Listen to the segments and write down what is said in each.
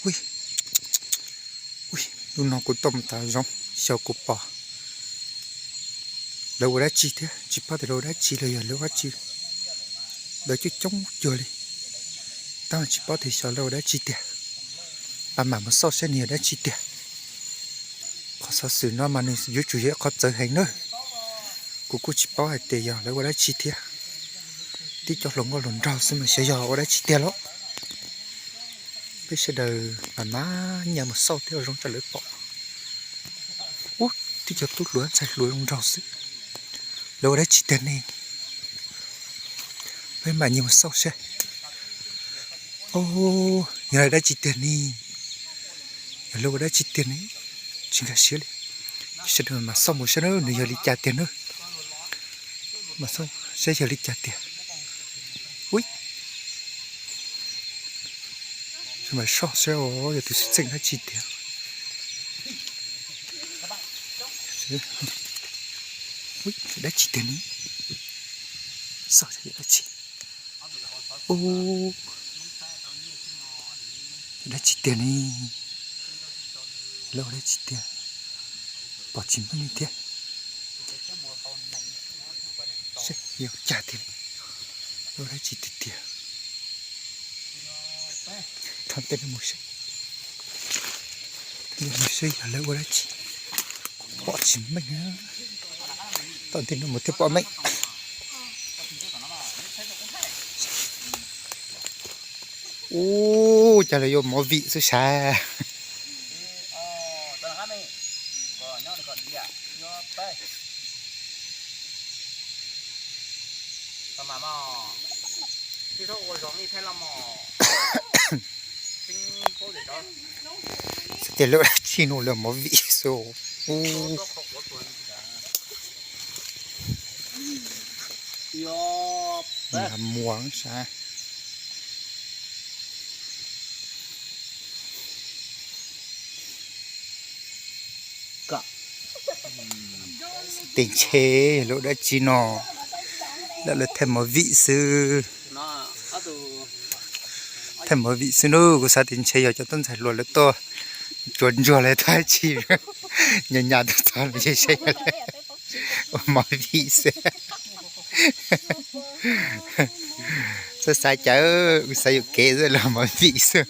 Ui, ui, hnub no kuv tuaj mus tom zoov xyov kuv pom lawv ua dab tsi thiab, tsis paub tias lawv ua dab tsi los yog lawv ua dab tsi. Lawv coob coob cuag li, tab mas tsis paub tias xyov lawv ua dab tsi tiag. Pab mam mus xauj saib nws yog dab tsi tiag. Qhov xov xwm no mas nws yuav tsum yog ib qhov txawv heev na. Kuv kuj tsis paub hais tias yog lawv ua dab tsi thiab. Tib co hluas nkauj hluas nraug xwb mas xyov yog ua dab tsi tiag lauj. Peb sawv daws mam mam nyias mus xauj thiab ua zoo rau lawv pom. Ub, tib co tub hluas ntxhais hluas zoo nraug xwb, lawv ua dab tsi tiag ne? Peb mam nyias mus xauj seb. Ub, yog dab tsi tiag ne? Yog lawv ua dab tsi tiag ne? Tsis nkag siab li. Sawv daws mam xauj mus saib na nws yog li cas tiag na. Mas xauj saib yog li cas tiag. Ui, mam soj saib os, yog tus xwm txheej dab tsi tiag. Ui, dab tsi tiag ne? Xauj saib yog dab tsi. Ub, dab tsi tiag ne? Lawv ua dab tsi tiag? Pom tsis meej li thiab. Seb yog cas tiag, lawv ua dab tsi tiag tiag. Thov tej no mus seb, mus seb yog lawv ua dab tsi. Pom tsis meej, tom ntej no mus thiaj pom meej. Ub, cas lawv yuav movie xwb sav. Xav tias lawv dab tsi no lawv movie xwb. Ub, muag sav. Tes ntshe lawv dab tsi no, lawv thaij movie xwb. Thaij movie xwb nawb, kuv xav tias ntshe yog cov tub ntxhais hluas lawv tuaj tsuas ntsuag lawv tuaj dab tsi, nyas nyas tuaj txog lawv saib yog lawv ua movie xwb. Xav xav cas, xav yuam kev xwb los movie xwb.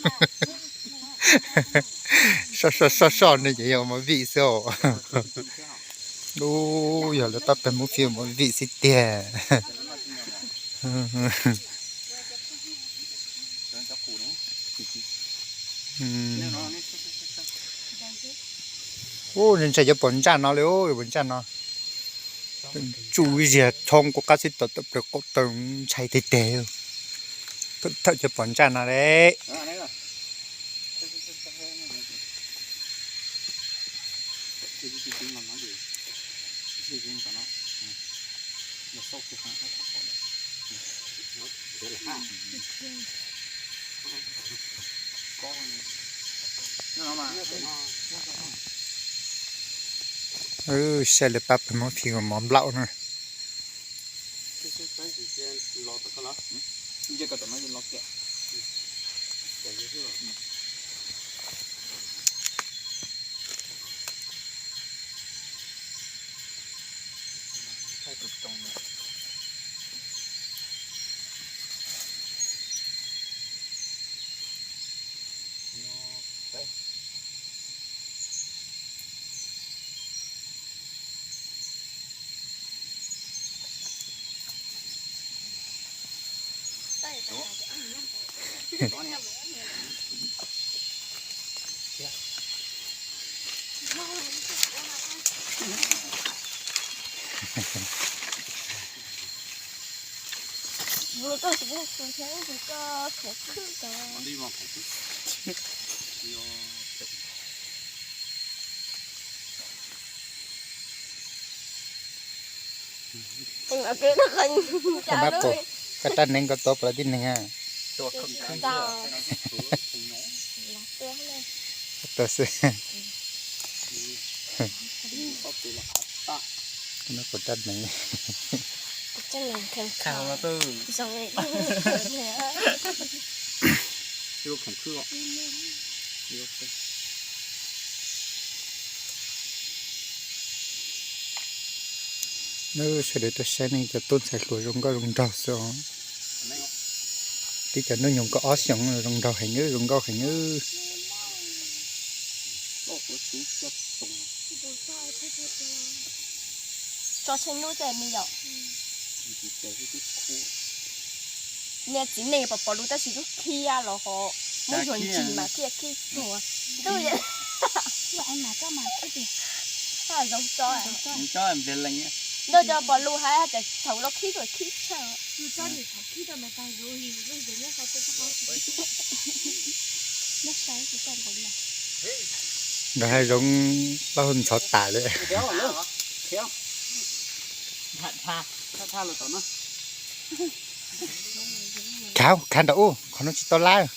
Soj soj soj soj no ces yog movie xwb os. Ub, yog lawv pab pawg Hmoob Film movie xwb tiag. Ub, ntshai cov pom ntsaj no li, pom ntsaj no. Tsuj ib ziag thoob kuv qab xwb tau tawm plaws qaum taw ntshai teg teg. Thawj cov pom ntsaj no le. Saib lawv pab pawg Hmoob Film mov nplaum na. Koj mab pum, koj rab hneev koj tuav plaws tib neeg a? Tuav xwb. Koj mab pum rab hneev. Neb sawv daws tuaj saib nej cov tub ntxhais hluas zoo nkauj zoo nraug xwb os. Tib cov hnub nyoog kaum ob xyoos zoo nraug heev, zoo nkauj heev. Tso tsheej nub tej me yom. Niag txiv neej pom pom lus tab sis lub khiab los ho muab zuag ntsis mas khiab khiab tuag. Ntuj, zoo tso. Ntuj, cov pom lus hais tias thaum los khib tuaj khib tshaj. Nrog hais zoov loj ntxhov tas li. Khav, khav nram ub, qhov no tsis tau lab.